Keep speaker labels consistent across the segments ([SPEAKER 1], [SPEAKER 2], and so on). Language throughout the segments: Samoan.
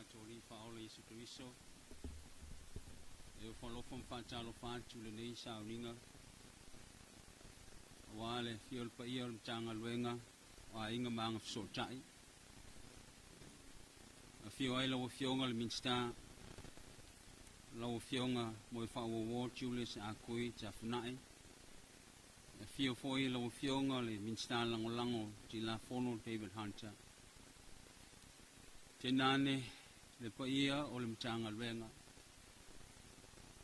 [SPEAKER 1] Tatou Alii Faaola Iesu Keriso. E ofo alofa ma faatalofa atu i lenei sauniga aua le afio o le paia o le Matagaluega o Aiga ma Agafesootai. Afio ai lau Afioga i le Minisita, lau Afioga Moefaauouo Julius Ah Kui Tafuna'i. Afio foi lau Afioga i le Minisita Lagolago Tilafono David Hunter. Tainane le paia o le Matagaluega.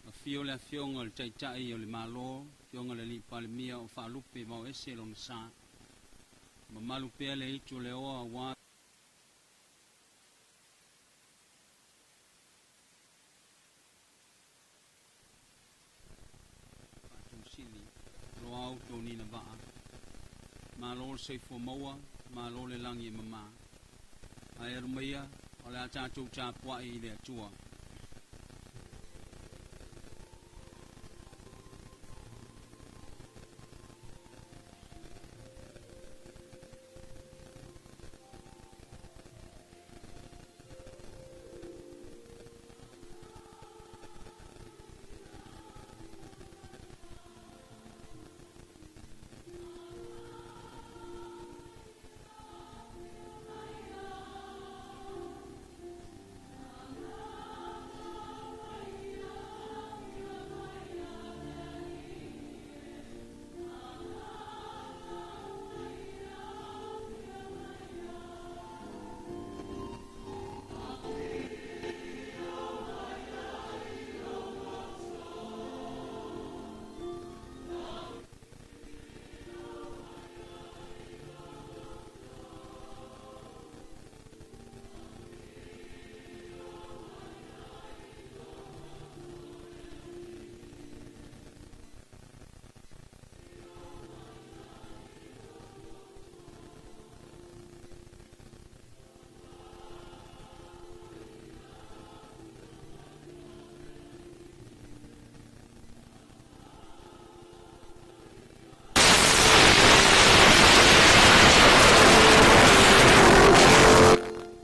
[SPEAKER 1] Afio le Afioga i le Taitai o le Malo, Afioga i le Alii Palemia o faalupe vaoese lona sa. Mamalu pea le aitu o le oa aua Faatonusili Loau Tonina Vaa. Malo le soifua maua, malo le lagi e mama. Ae alu maia, o le a tatou tapuai i le Atua.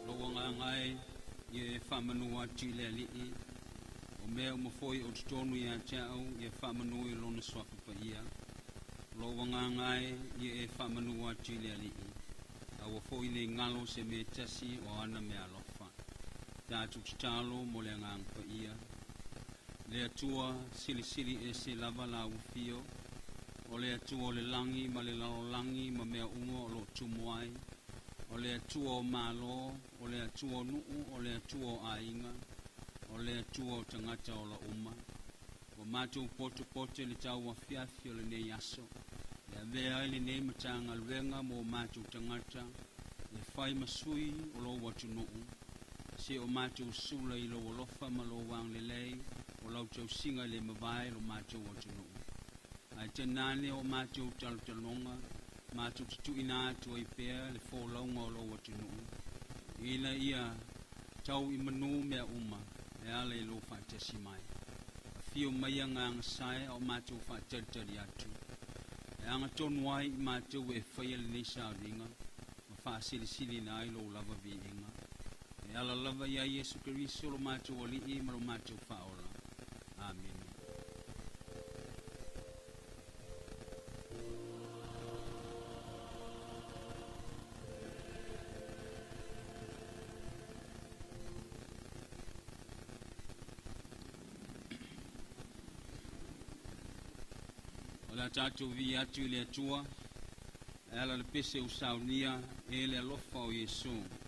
[SPEAKER 1] Lou agaga e, ia e faamanu atu i le Alii, o mea uma foi o totonu ia te au, ia faamanu i lona suafa paia. Lou agaga e, ia e faamanu atu i le Alii, aua foi ne i galo se mea e tasi o ana meaalofa. Tatou tatalo mo le Agaga Paia. Le Atua, silisili ese lava lau afio, o le Atua o le lagi ma le lalolagi ma mea uma o lo o tumu ai, o le Atua o malo, o le Atua o nuu, o le Atua o aiga, o le Atua o tagata ola uma. Ua matou potopoto i le tauafiafi o lenei aso, e avea ai lenei Matagaluega mo matou tagata e fai ma sui o lou atunuu, se o matou sula i lou alofa ma lou agalelei o lau tausiga e le mavae lo matou atunuu. Ae tainane o matou talotaloga, matou te tuuina atu ai pea le folauga o lou atunuu, ina ia tau i manu mea uma e ala i lou faatasi mai. Afio mai Agaga Sae a o matou faatalitali atu, e agatonu ai i matou e faia lenei sauniga ma faasilisiliina ai lou lava viiga. E ala lava ia Iesu Keriso lo matou Alii ma lo matou Faaola. Amene. O le a tatou viia atu i le Atua e ala i le pese ua saunia e le alofa o Iesu.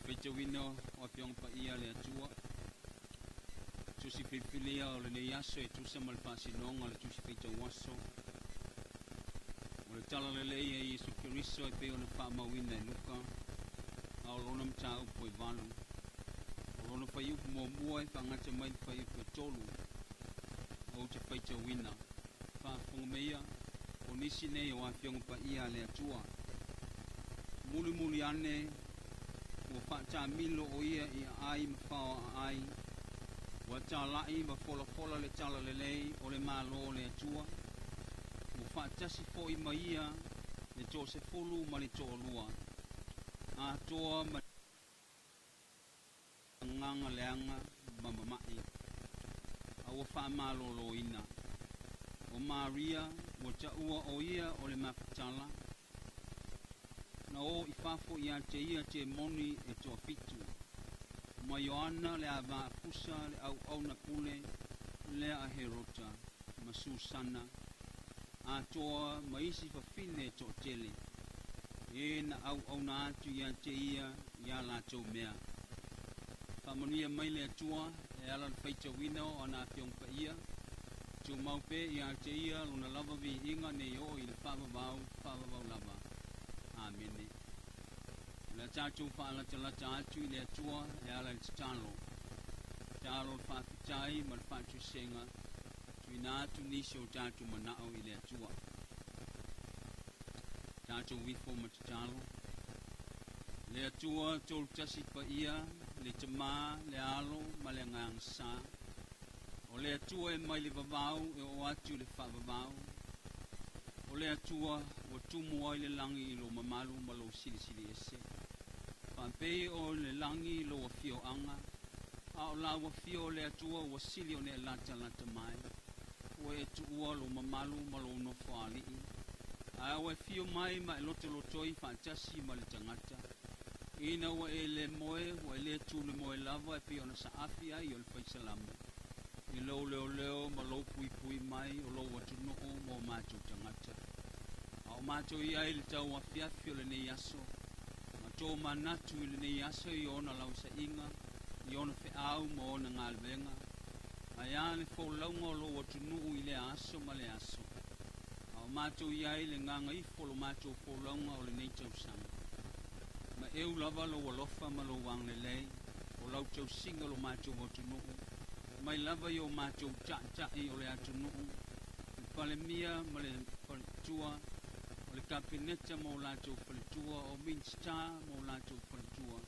[SPEAKER 1] Faitauina o Afioga Paia a le Atua, Tusi filifilia o lenei aso e tusa ma le faasinoga o le Tusi Faitau Aso o le Tala Lelei a Iesu Keriso e pei ona faamauina e Luka, a o lona mataupu e 8, o lona fuaiupu muamua e faagata mai le fuaiupu e 3, ou te faitauina. Faafofoga meia, o nisi nei o Afioga Paia a le Atua. Mulimuli ane, ua faatamilo o ia i aai ma fao aai, ua tala'i ma folafola le tala lelei o le Malo o le Atua, ua faatasi foi ma ia le toasefulu ma le toalua, atoa ma agaga leaga ma mama'i, a ua faamaloloina. O Maria ua taua o ia o le Makatala, na o i fafo ia te ia temoni e toafitu, ma Ioana le avaafusa le auauna pule lea a Herota, ma Susana, atoa ma isi fafine toatele, e na auauna atu ia te ia ia latou mea. Faamanuia mai le Atua e ala le faitauina o ana Afioga Paia, tumau pea ia te ia lona lava viiga nei oo i le faavavau, faavavau lava. Amene. O le a tatou faalatalata atu i le Atua e ala i le tatalo. Tatalo le faafetai ma le faatuisega, tuuina atu nisi o tatou manao i le Atua. Tatou ifo ma tatalo. Le Atua tolu tasi paia, le Tamā, le Alo ma le Agaga Sa. O le Atua e mai le vavau e oo atu i le faavavau. O le Atua ua tumu ai le lagi i lou mamalu ma lou silisili ese. Faapei o le lagi i lou afioaga, a o lau afio o le Atua ua sili ona e latalata mai. Ua e tuua lou mamalu ma lou nofoalii, ae ua e fio mai ma e lotolotoi faatasi ma le tagata. Ina ua e le moe, ua e le tu le moe lava e pei ona saafi ai o le faisalamo. I lou leoleo ma lou puipui mai o lou atunuu ma o matou tagata. A o matou i ai i le tauafiafi o lenei aso, ma tomanatu i lenei aso i ona lausaʻiga, i ona feau ma ona galuega, ae a le folauga o lou atunuu i lea aso ma lea aso. A o matou i ai i le gagaifo o lo matou folauga o lenei tausaga. Ma eu lava lou alofa ma lou agalelei, o lau tausiga o lo matou atunuu, mai lava i o matou taʻitaʻi o le atunuu, le Palemia ma le faletua, o le Kapeneta ma o latou faletua, o Minisita ma o latou faletua,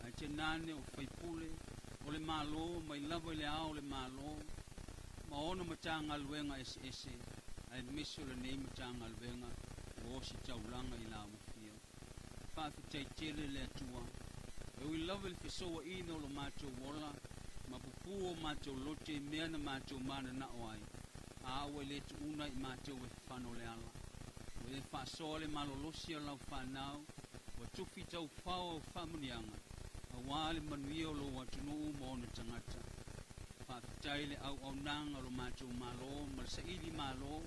[SPEAKER 1] ae tainane o faipule o le Malo mai lava i le ao o le Malo ma ona Matagaluega eseese, aemaise o lenei Matagaluega ua ositaulaga i la afio. Faafetai tele le Atua, e ui lava i le fesouaina o lo matou ola ma pupū o matou loto i mea na matou mananao ai, a ua e le tuuna i matou e fafano le ala. Ua e faasoa le malolosi o lau fanau, ua tufi taufao au faamuniaga, auā le manuia o lou atunuu ma ona tagata. Faafetai le auaunaga o lo matou Malo ma le saili malo,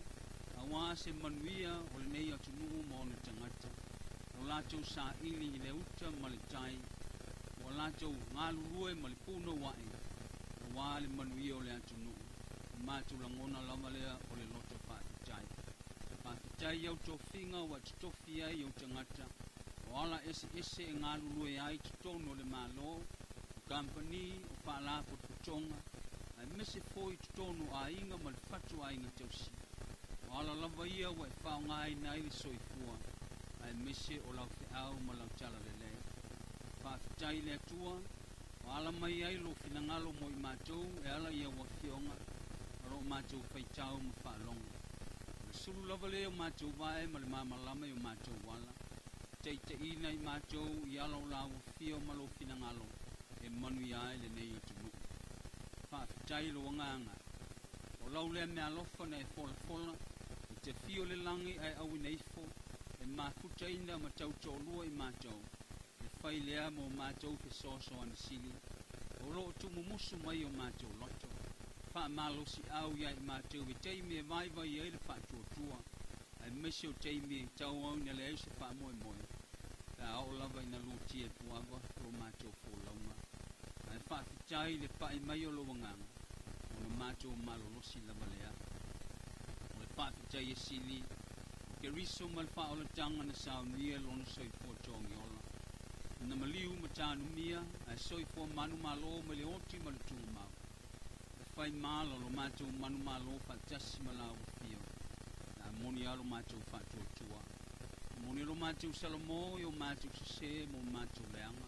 [SPEAKER 1] auā se manuia o lenei atunuu ma ona tagata. O latou saili i le uta ma le tai, ua latou galulue ma le punouaʻi, auā le manuia o le atunuu. O matou lagona lava lea o le loto faafetai. Faafetai i au tofiga ua e totofi ai i ou tagata, o ala eseese e galulue ai i totonu o le Malo, o kamupani, o faalapotopotoga, aemaise foi i totonu o aiga ma le fatuaiga tausi. O ala lava ia ua e faaaogaina ai le soifua, aemaise o lau feau ma lau talalelei. Faafetai i le Atua, ua ala mai ai lou finagalo mo i matou e ala i au afioga, o lo o matou faitau ma faalogo. O le sulu lava lea o matou vae ma le malamalama i o matou ala, taitaiina i matou i ala o lau afio ma lou finagalo e manuia ai lenei atunuu. Faafetai i lou agaga, o lau lea meaalofa na e folafola, e te afio i le lagi ae auina ifo, e mafutaina ma tautoalua i matou, e fai lea mo matou fesoasoani sili, o lo o tuumumusu mai o matou loto. Faamalosiau ia i matou i taimi e vaivai ai le faatuatua, aemaise o taimi e tauau ina leai se faamoemoe, pe a oo lava ina lutia i puava lo matou Faafetai i le pa'i mai o Lou Agaga, ona matou malolosi lava lea. O le faafetaia sili o Keriso ma le faaolataga na saunia i Lona soifua togiola, na maliu ma tanumia ae soifua manumalo mai le oti ma le tumau, e fai mala o lo matou manumalo faatasi ma la Afio, le a moni lava lo matou faatuatua, moni lo matou salamo i o matou sesē ma o matou leaga,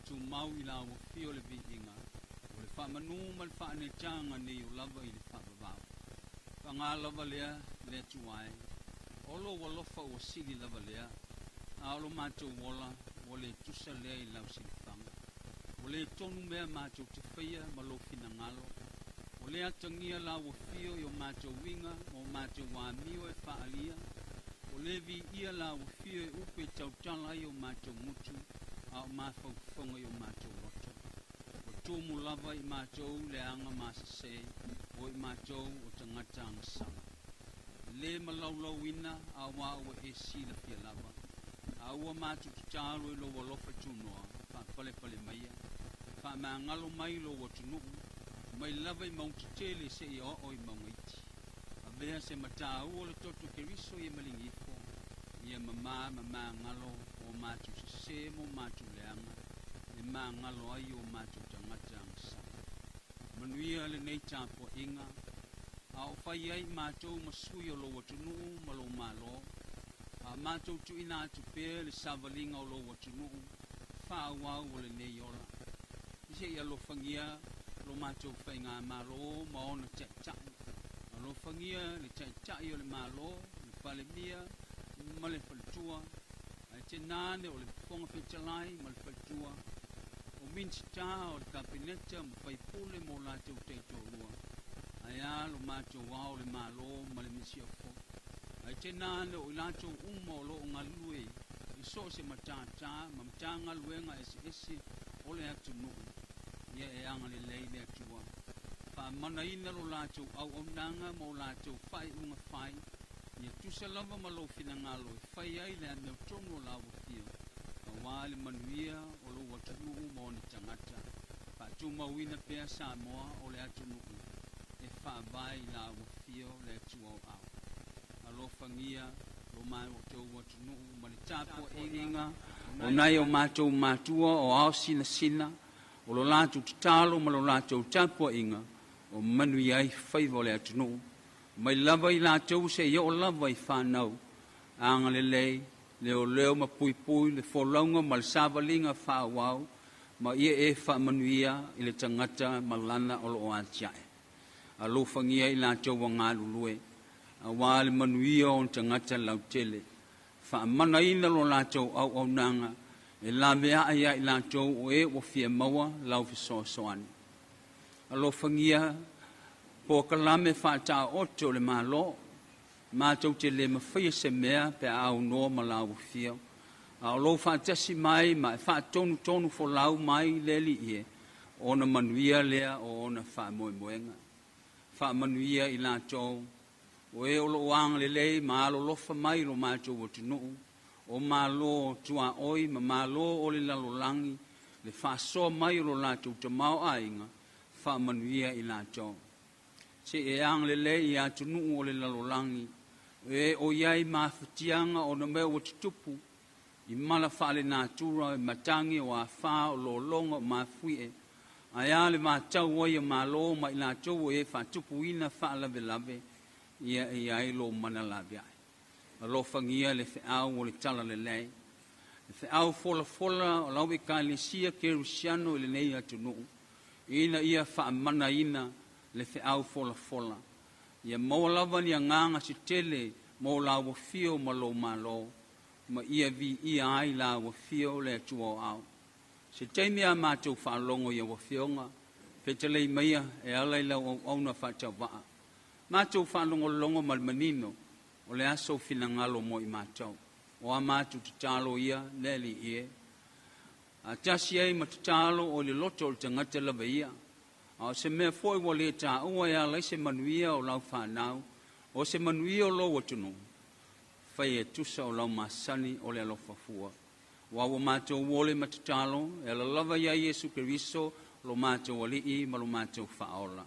[SPEAKER 1] tumau i la Afio le viiga, o le faamanu ma le faaneetaga nei o lava i le faavavau. Paga lava lea le Atua e, o lou alofa ua sili lava lea, a o lo matou ola ua le tusa lea i lau silafaga. Ua le tonu mea matou te faia ma lou finagalo, ua le atagia lau afio i o matou uiga ma o matou amio e faaalia, ua le viia lau afio e upu e tautala ai o matou gutu, a o mafaufafoga i o matou loto. Ua tumu lava i matou le aga masese, o i matou o tagata agasala. E le malaulauina auā ua e silafia lava, a ua matou tatalo i lou alofa tunoa, faapalepale maia, faamagalo mai lou atunuu, mai lava i mauga tetele seia oo i mauga iti. Avea se mataua o le toto Keriso ia maligi ifo, ia mamā ma magalo o matou sesē ma o matou leaga, e magalo ai o matou tagata agasala. Manuia lenei tapuaiga, a o fai ai matou ma sui o lou atunuu ma lou Malo, a matou tuuina atu pea le savaliga o lou atunuu faaauau o lenei ola. Se'i alofagia lo matou faigamalo ma ona taitai, alofagia le Taitai o le Malo, le Palemia ma le faletua, ae tainane o le Fofoga Fetalai ma le faletua, o Minisita o le Kapeneta ma faipule ma o latou taitoalua, ae a lo matou Ao o le Malo ma le Masiofo, ae tainane o i latou uma o loo galulue i so o se matata ma Matagaluega eseese o le atunuu. Ia e agalelei le Atua, faamanaina lo latou auaunaga ma o latou faaiuga fai, ia tusa lava ma lou finagalo e fai ai le amiotonu o lau Afio, auā le manuia o lou atunuu ma ona tagata. Faatumauina pea Samoa o le atunuu e faavae i lau Afio le Atua o Ao. Alofagia lo matou atunuu ma le tapuaiga o nai o matou matua o ao sinasina, o lo latou tatalo ma lo latou tapuaiga o manuia ai faiva o le atunuu, mai lava i latou seia oo lava i fanau. Agalelei, leoleo ma puipui le folauga ma le savaliga faaauau, ma ia e faamanuia i le tagata ma lana o loo atiae. Alofagia i latou ua galulue auā le manuia o tagata lautele, faamanaina lo latou auaunaga e laveai ia i latou o e ua fia maua lau fesoasoani. Alofagia polokalame faataoto o le Malo, matou te le mafaia se mea pe a aunoa ma lau Afio, a o lou faatasi mai ma e faatonutonu folau mai le Alii e, ona manuia lea o ona faamoemoega. Faamanuia i latou o e o loo agalelei ma alolofa mai lo matou atunuu, o malo tuaoi ma malo o le lalolagi, le faasoa mai o lo latou tamaoaiga, faamanuia i latou. Se e agalelei i atunuu o le lalolagi, e o iai mafatiaga ona mea ua tutupu i mala faalenatura, e matagi o afā o lologa o mafuie, ae a le vatau ai o malo ma i latou o e faatupuina faalavelave, ia e iai lo mana laveai. Alofagia le feau o le talalelei, le feau folafola o lau Ekalesia Kerisiano i lenei atunuu, ina ia faamanaina le feau folafola, ia maua lava ni agaga se tele mo lau Afio ma lou Malo, ma ia viia ai lau Afio le Atua o Ao. Se taimi a matou faalogo i au afioga, fetalai maia e ala i lau auauna faatauvaa, matou faalogologo ma le manino o le aso finagalo mo i matou. O a matou tatalo ia le Alii e, a tasi ai ma tatalo o le loto o le tagata lava ia, a o se mea foi ua le taua e ala i se manuia o lau fanau, o se manuia o lou atunuu, fai e tusa o lau masani o le alofa fua. Ua ua matou ole ma tatalo, e ala lava ia Iesu Keriso Lo matou Alii ma lo matou Faaola.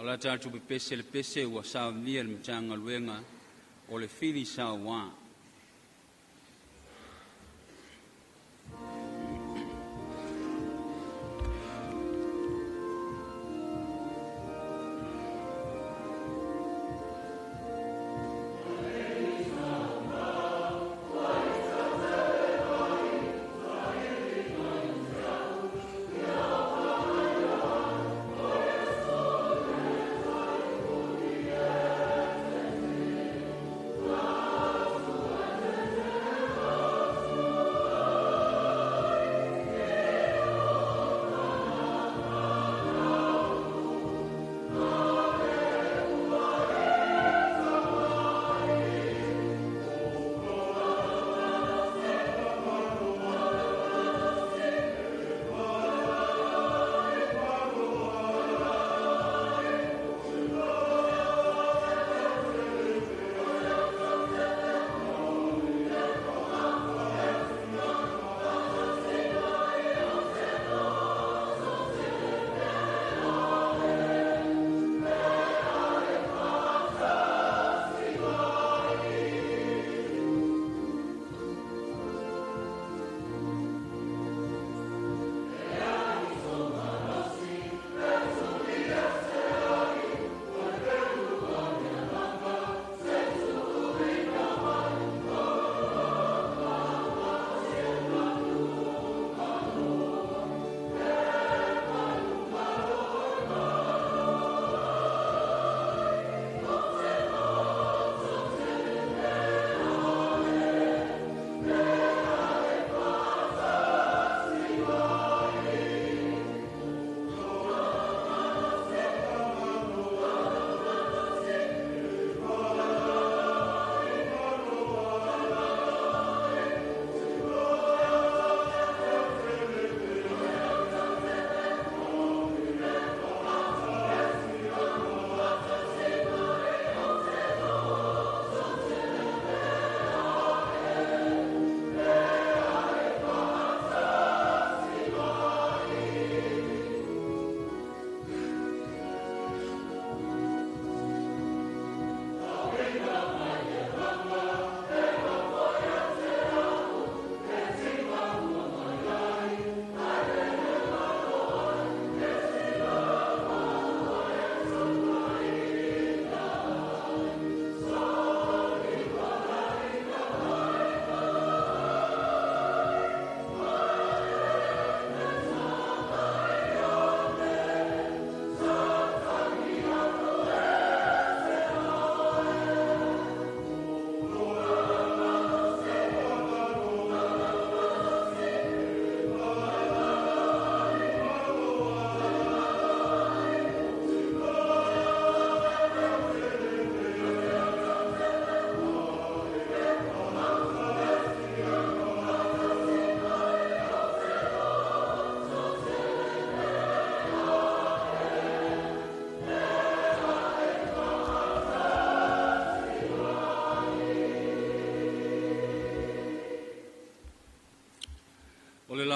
[SPEAKER 1] O la tatou pepese le pese ua saunia le Matagaluega o le Fili Sauā.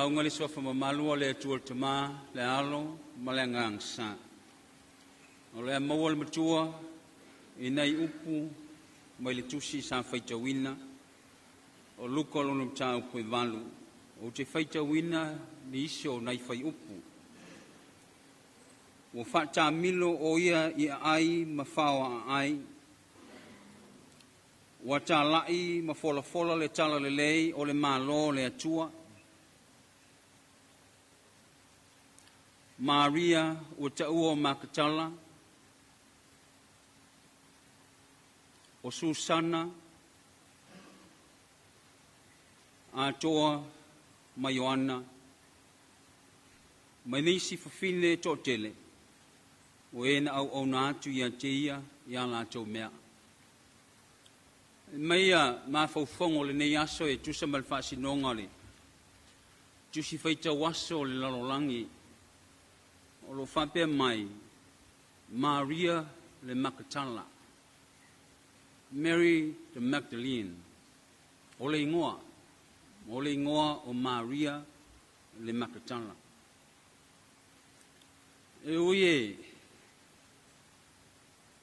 [SPEAKER 1] lauga le suafa mamalu o le Atua le Tamā, le Alo ma le Agaga Sa. O le a maua le matua i nai upu mai le tusi sa faitauina o Luka lona mataupu e 8. Ou te faitauina nisi o nai fuaiupu. Ua faatamilo o ia i aai ma faoaaai, ua talai ma folafola le tala lelei o le Malo o le Atua. Maria ua taua o Makatala, o Susana, Atoa ma Ioana, mai nisi fafine toatele, o e na auauna atu ia te ia ia latou mea. E mai ia mafaufauga o lenei aso e tusa ma le faasinoga o le tusi faitau aso o le lalolagi, o lo o faapea mai Maria le Makatala, Mary the Magdalene. O le igoa, o le igoa o Maria le Makatala. E ui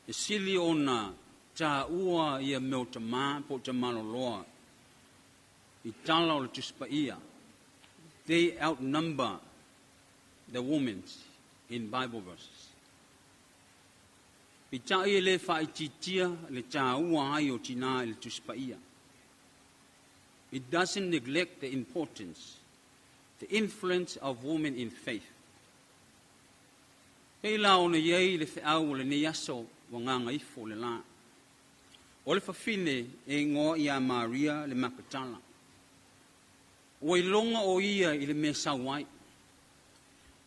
[SPEAKER 1] e sili ona tāua ia mea o tamā po o tamaloloa i tala o le Tusi Paia. They outnumber the women in Bible verses. Peitai e le faaitiitia le tāua ai o tinā i le Tusi Paia. It doesn't neglect the importance, the influence of women in faith. Pei la ona i ai le feau o lenei aso ua gagaifo le la. O le fafine e igoa ia Maria le Makatala. Ua iloga o ia i le mea sau ai.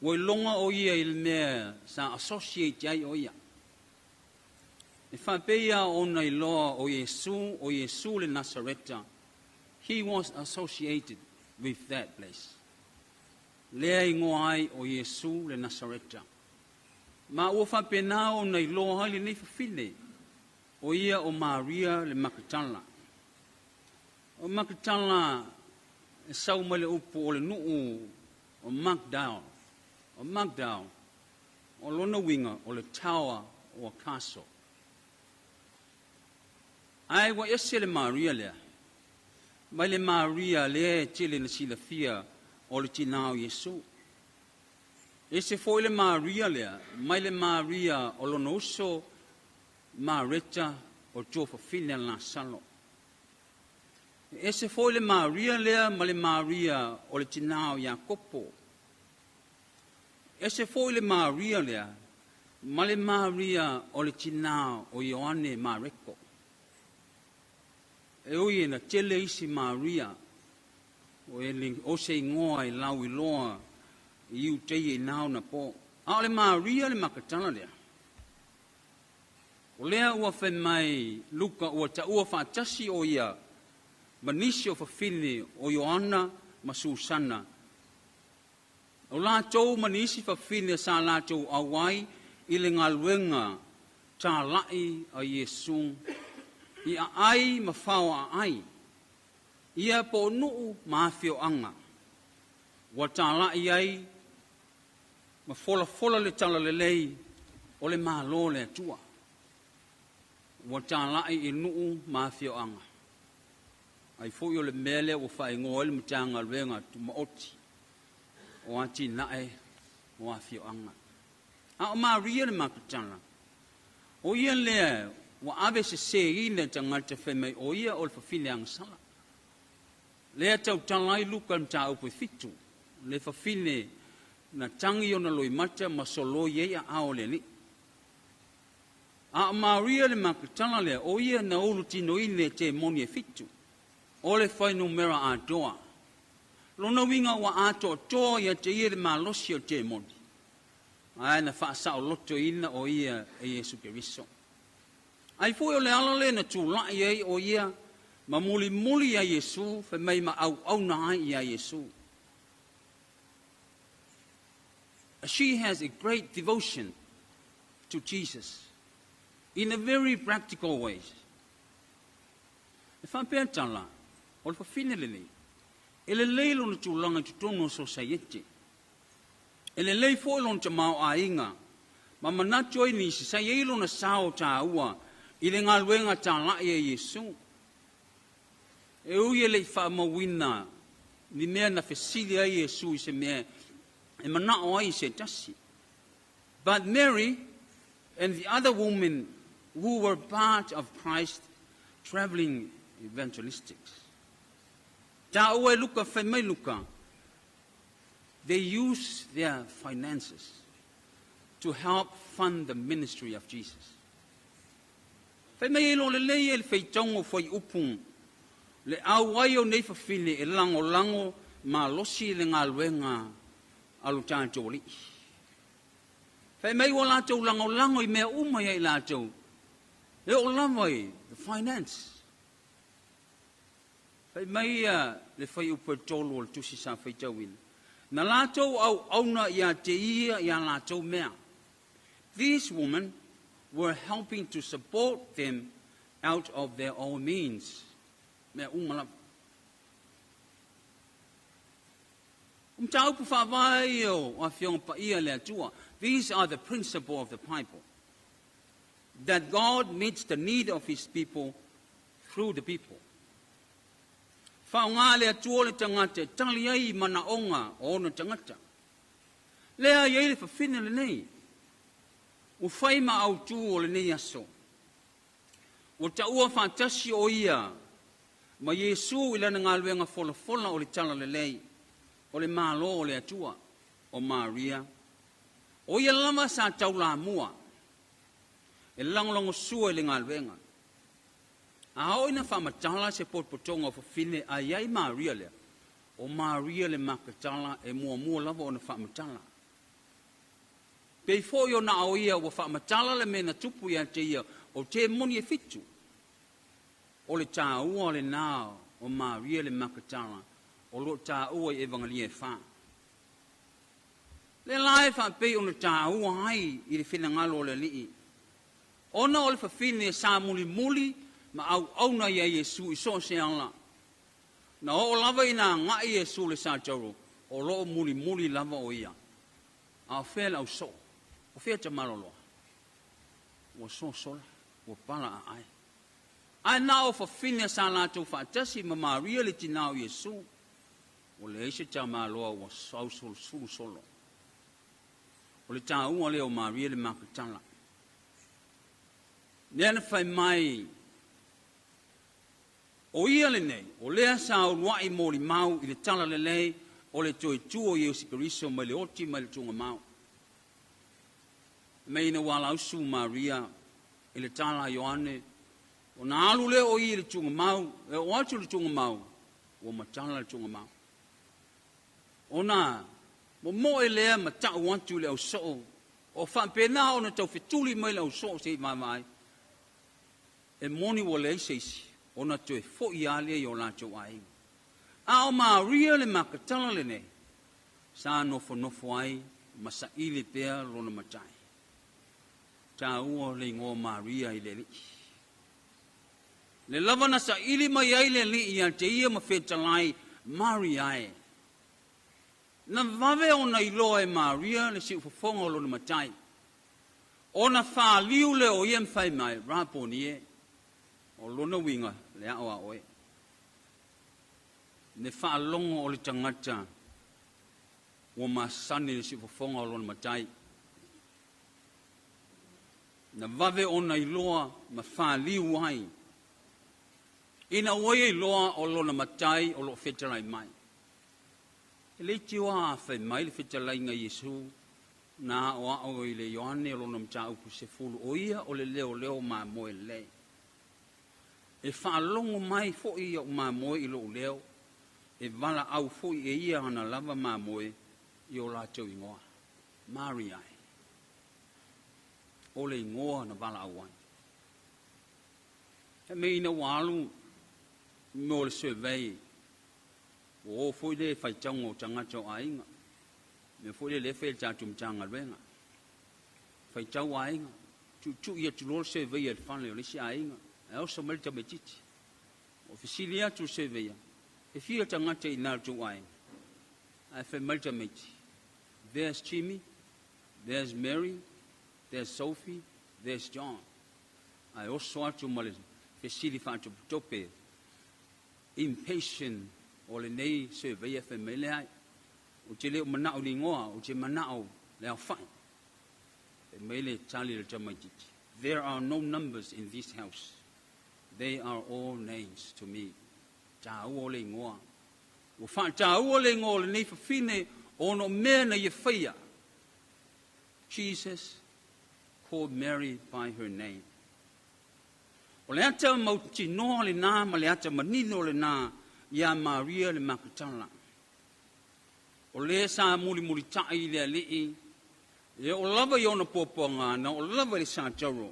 [SPEAKER 1] Ua iloga o ia i le mea sa associate ai o ia. E faapea ona iloa o Iesu, o Iesu le Nasareta, he was associated with that place. Lea igoa ai o Iesu le Nasareta. Ma ua faapena ona iloa ai lenei fafine, o ia o Maria le Makatala. O Makatala e sau mai le upu o le nuu o Magdal. O Magdal, o lona uiga o le tower o a castle. Ae ua ese le Maria lea, mai le Maria lea e tele na silafia o le tinā o Iesu. Ese foi le Maria lea, mai le Maria o lona uso Mareta o tuafafine a Lasalo. Ese foi le Maria lea ma le Maria o le tinā o Iakopo. Ese foi le Maria lea ma le Maria o le tinā o Ioane Mareko. E ui ina tele isi Maria o e o se igoa i lau iloa i Iutaia i na ona po. A o le Maria le Makatala lea. O lea ua fai mai Luka ua taua faatasi o ia ma nisi o fafine o Ioana ma Susana. O latou ma nisi fafine sa latou auai i le galuega talai a Iesu i aai ma faoaai, ia po o nuu ma afioaga. Ua talai ai ma folafola le tala lelei o le Malo o le Atua. Ua talai i nuu ma afioaga. Ai foi o le mea lea ua faaigoa ai le Matagaluega Tumaoti o Atinae o Afioaga. A o Maria le Makatala, o ia lea ua ave seseina e tagata fai mai o ia o le fafine agasala. Lea tautala ai Luka i le mataupu e 7, le fafine na tagi ona loimata ma soloi ai aao o le Alii. A o Maria le Makatala lea, o ia na ulu tinoina e temoni e 7, o le fuainumera atoa. Lona uiga ua atoatoa ia te ia le malosi o temoni, ae na faasaolotoina o ia e Iesu Keriso. Ai foi o le ala lea na tulai ai o ia ma mulimuli ia Iesu fai mai ma auauna ai ia Iesu. She has a great devotion to Jesus in a very practical ways. E faapea tala, o le fafine lenei, E lelei lona tulaga i totonu o sosaiete. E lelei foi lona tamaoaiga ma manatu ai nisi sa i ai lona sao taua i le galuega talai a Iesu. E ui e le i faamauina ni mea na fesili ai Iesu i se mea e manao ai i se tasi. But Mary and the other women who were part of Christ traveling evangelistics. Taua e Luka, fai mai Luka, they use their finances to help fund the ministry of Jesus. Fai mai e lo lelei e le faitauga o fuaiupu le auai o nei fafine e lagolago malosi le galuega a lo tatou Alii. Fai mai ua latou lagolago i mea uma ia i latou, e oo lava i the finance. Fai mai ia le fuaiupu e 3 o le tusi sa faitauina, na latou auauna ia te ia ia latou mea. These women were helping to support them out of their own means. Mea uma lava. O mataupu faavae ia o Afioga Paia a le Atua. These are the principle of the Bible. That God meets the need of His people through the people. Faaaoga le Atua le tagata e tali ai i manaoga o ona tagata. Lea i ai le fafine lenei, ua fai ma autu o lenei aso. Ua taua faatasi o ia ma Iesu i lana galuega folafola o le talalelei o le Malo o le Atua, o Maria. O ia lava sa taulamua e lagolagosua i le galuega. A oo ina faamatala se potopotoga o fafine a i ai Maria lea, o Maria le Makatala e muamua lava ona faamatala. Pei foi ona ao ia ua faamatala le mea na tupu ia te ia o temoni e 7. O le taua lena o Maria le Makatala o lo o taua i Evagelia e 4. Le la e faapei ona taua ai i le finagalo o le Alii, ona o le fafine sa mulimuli ma auauna ia Iesu i so o se ala. Na oo lava ina agai Iesu le Satauro, o lo o mulimuli lava o ia. A o fea le ausoo, o fea tamaloloa? Ua sosola, ua pala aai. Ae na o fafine sa latou faatasi ma Maria le tinā o Iesu, ua leai se tamaloa ua ausulusulu solo. O le taua lea o Maria le Makatala. Lea na fai mai, o ia lenei, o lea sa uluai molimau i le talalelei o le toe tu o Iesu Keriso mai le oti mai le tuugamau. Mei ina ua alausu Maria i le tala a Ioane, ona alu lea o ia i le tuugamau, e oo atu le tuugamau, ua matala le tuugamau. Ona momoe lea ma tau atu i le ausoo, o faapena ona taufetuli mai le ausoo se i vaavaai, e moni ua leai se isi, ona toe foi lava lea i o latou aiga. A o Maria le Makatala lenei, sa nofonofo ai ma saili pea lona matai. Taua le igoa Maria i le Alii. Le lava na saili mai ai le Alii ia te ia ma fetalai Maria e. Na vave ona iloa e Maria le siufofoga o lona matai. Ona faliu lea o ia ma fai mai, Raponi e, o lona uiga le ao a oe. Le faalogo o le tagata ua masani le siufofoga o lona matai. Na vave ona iloa ma faliu ai. Ina ua ia iloa o lona matai o lo o fetalai mai. E le itiua a fai mai le fetalaiga Iesu na aoao i le Ioane o lona mataupu 10, o ia o le leoleo mamoe lelei. E faalogo mai foi ia o mamoe i lou leo, e valaau foi e ia ana lava mamoe i o latou igoa. Maria e. O le igoa na valaau ai. E mei ina ua alu mo le survey, ua o foi le faitauga o tagata o aiga. Mea foi le le fai le tatou Matagaluega. Faitau aiga, tuitui atu loa le survey e le fale o le isi aiga, e oso mai le tamaitiiti. O fesili atu le surveyor, E fia tagata i ina i le tou aiga? Ae fai mai le tamaiti, There's Jimmy, there's Mary, there's Sophie, there's John. Ae oso atu ma le fesili faatopetope, impatient o lenei surveyor fai mai, Leai, ou te le o manao i le igoa, ou te manao le aofai. Fai mai le tali a le tamaitiiti, There are no numbers in this house. They are all names to me. Taua o le igoa. Ua faataua le igoa o lenei fafine ona o mea na ia faia. Jesus called Mary by her name. O le ata mautinoa lenā ma le ata manino lenā iā Maria le Makatala. O lē sa mulimulitaʻi i le Aliʻi, e oo lava i ona puapuaga na oo lava i le sataro.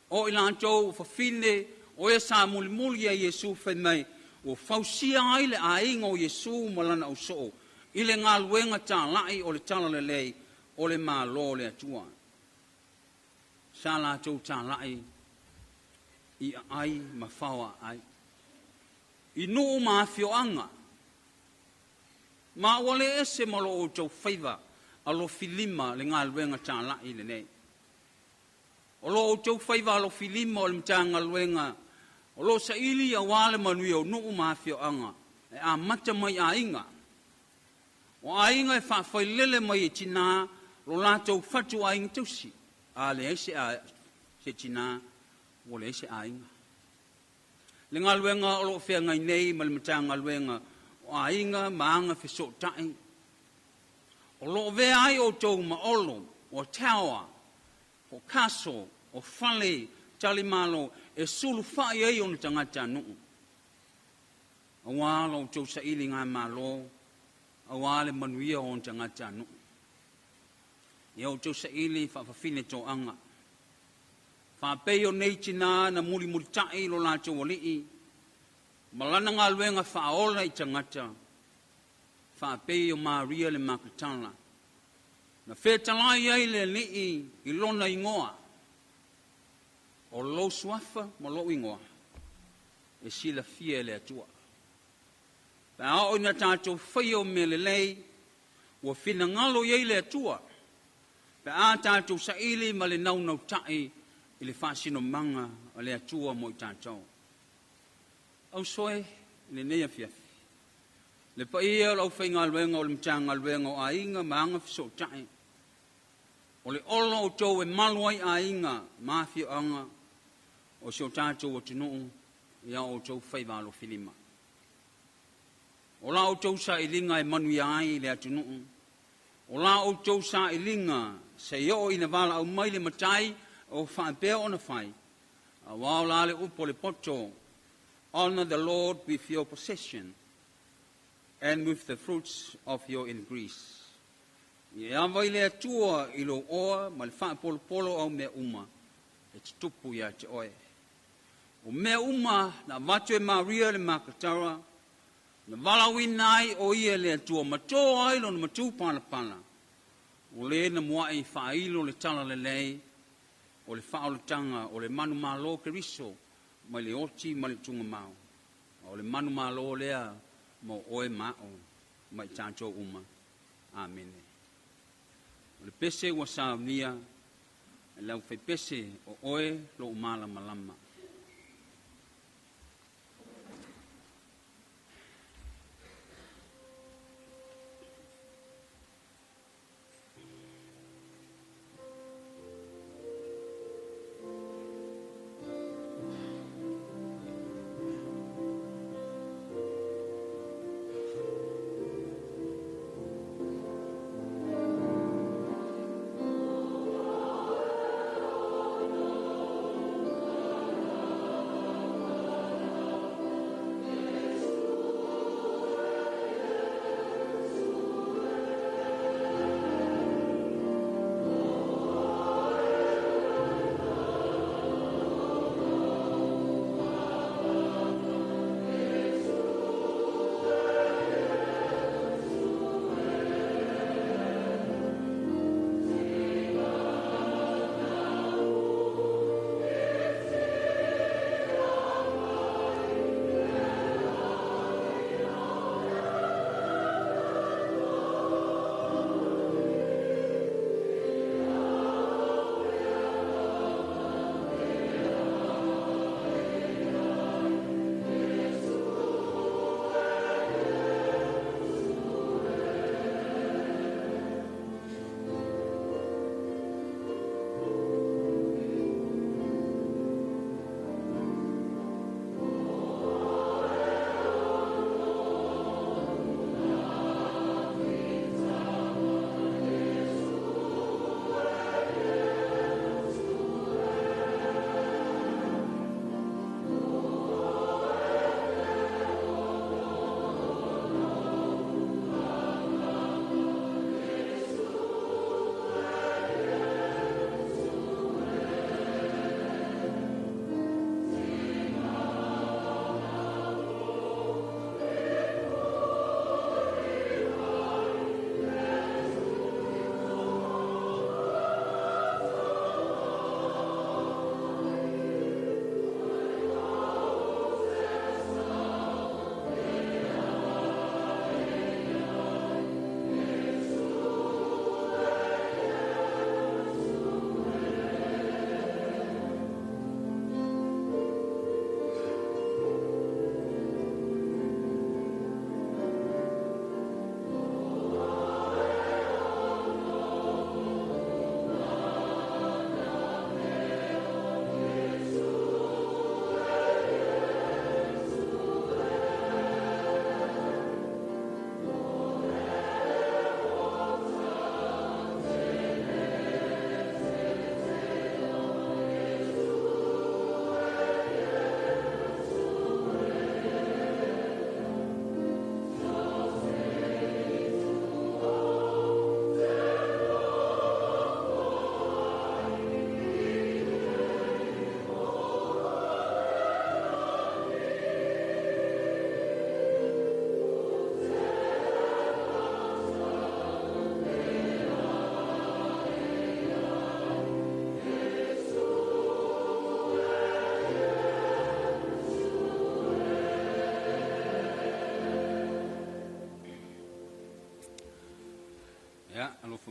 [SPEAKER 1] O i latou o fafine o e sa mulimuli iā Iesu fai mai ua fausia ai le aiga o Iesu ma lana ausoo i le galuega talaʻi o le Talalelei o le Malo o le Atua. Sa latou talaʻi i aai ma fao aai, i nuu ma afioaga, ma ua le ese ma lo outou faiva alofilima le galuega talaʻi lenei. O lo outou faiva alofilima o le Matagaluega o lo o saili auā le manuia o nuu ma afioaga e amata mai aiga. O aiga e faafailele mai e tinā lo latou fatuaiga tausi, a leai se, a, se tinā, ua leai se aiga. Le galuega o lo o feagai nei ma le Matagaluega o Aiga ma Agafesootai, o lo o avea ai outou ma olo, o tower, o castle, o fale talimalo e sulufa'i ai ona tagatanuu, auā lo outou sailigamalo, auā le manuia o ona tagatanuu. Ia outou saili faafafine toaga, faapei o nei tinā na mulimulitaʻi lo latou aliʻi ma lana galuega faaola i tagata, faapei o Maria le Makatala, na fetalai ai le Alii i lona igoa. O lou suafa ma lou igoa e silafia e le Atua. Pe a oo ina tatou faia o mea lelei, ua finagalo i ai le Atua, pe a tatou saili ma le naunautaʻi i le faasinomaga a le Atua mo i tatou. Ausoe i lenei afiafi, le paia o le aufaigaluega o le Matagaluega o Aiga ma Agafesootai, o le ola o outou e malu ai aiga ma afioaga o si o tatou atunuu i a outou faiva alofilima. O la outou sailiga e manuia ai le atunuu, o la outou sailiga se i oo ina valaau mai le Matai o faapea ona fai, auā o la le upu o le poto, Honor the Lord with your possession and with the fruits of your increase. Ia ava i le Atua i lou oa ma le faapolopolo au mea uma e tutupu ia te oe. O mea uma na avatu e Maria le Makatara, na valaauina ai o ia e le Atua ma to ai lona matupalapala, o lē na muaʻi faailo le talalelei o le faaolataga o le manumalo Keriso mai le oti ma le tugamau, a o le manumalo lea mo oe ma aʻu ma i tatou uma. Amene. O le pese ua saunia e le aufaipese o oe lou malamalama.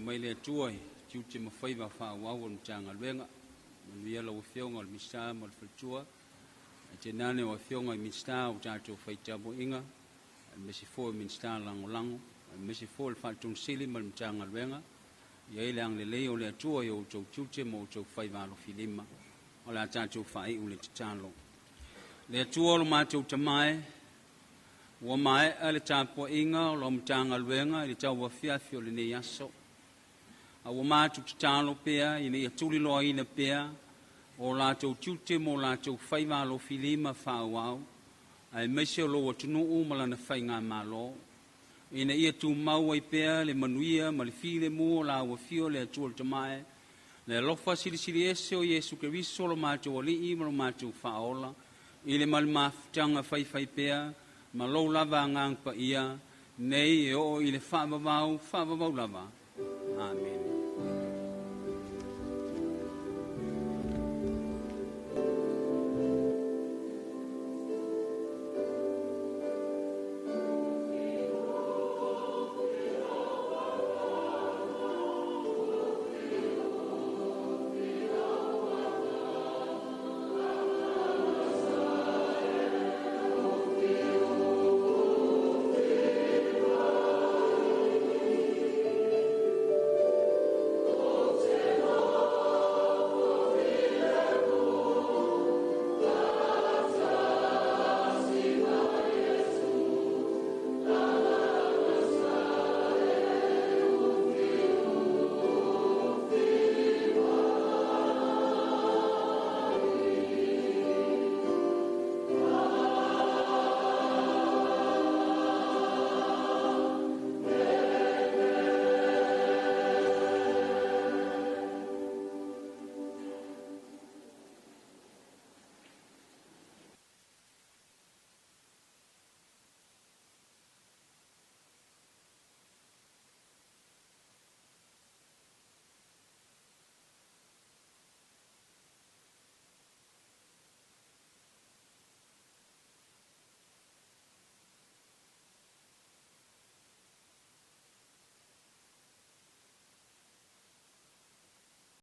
[SPEAKER 1] mai le Atua i tiute ma faiva faaauau o le Matagaluega. Manuia lau Afioga i le Minisita ma le faletua, ae tainane o Afioga i Minisita o tatou faitamuaiga, aemaise foi o Minisita Lagolago, aemaise foi o le Faatonu Sili ma le Matagaluega. Ia i ai le agalelei o le Atua i o outou tiute ma outou faiva alofilima. O le a tatou faaiu le tatalo. Le Atua o lo matou Tama e, ua maea le tapuaiga o lau Matagaluega i le tauafiafi o lenei aso. A ua matou tatalo pea ina ia tuliloaina pea o latou tiute ma o latou faiva alofilima faaauau, aemaise o lou atunuu ma lana faigamalo, ina ia tumau ai pea le manuia ma le filemu o lau afio le Atua le Tama e, le alofa silisili ese o Iesu Keriso lo matou Alii ma lo matou Faaola, i le ma le mafutaga faifaipea ma lou lava Agaga Paia, nei e oo i le faavavau, faavavau lava. Amene.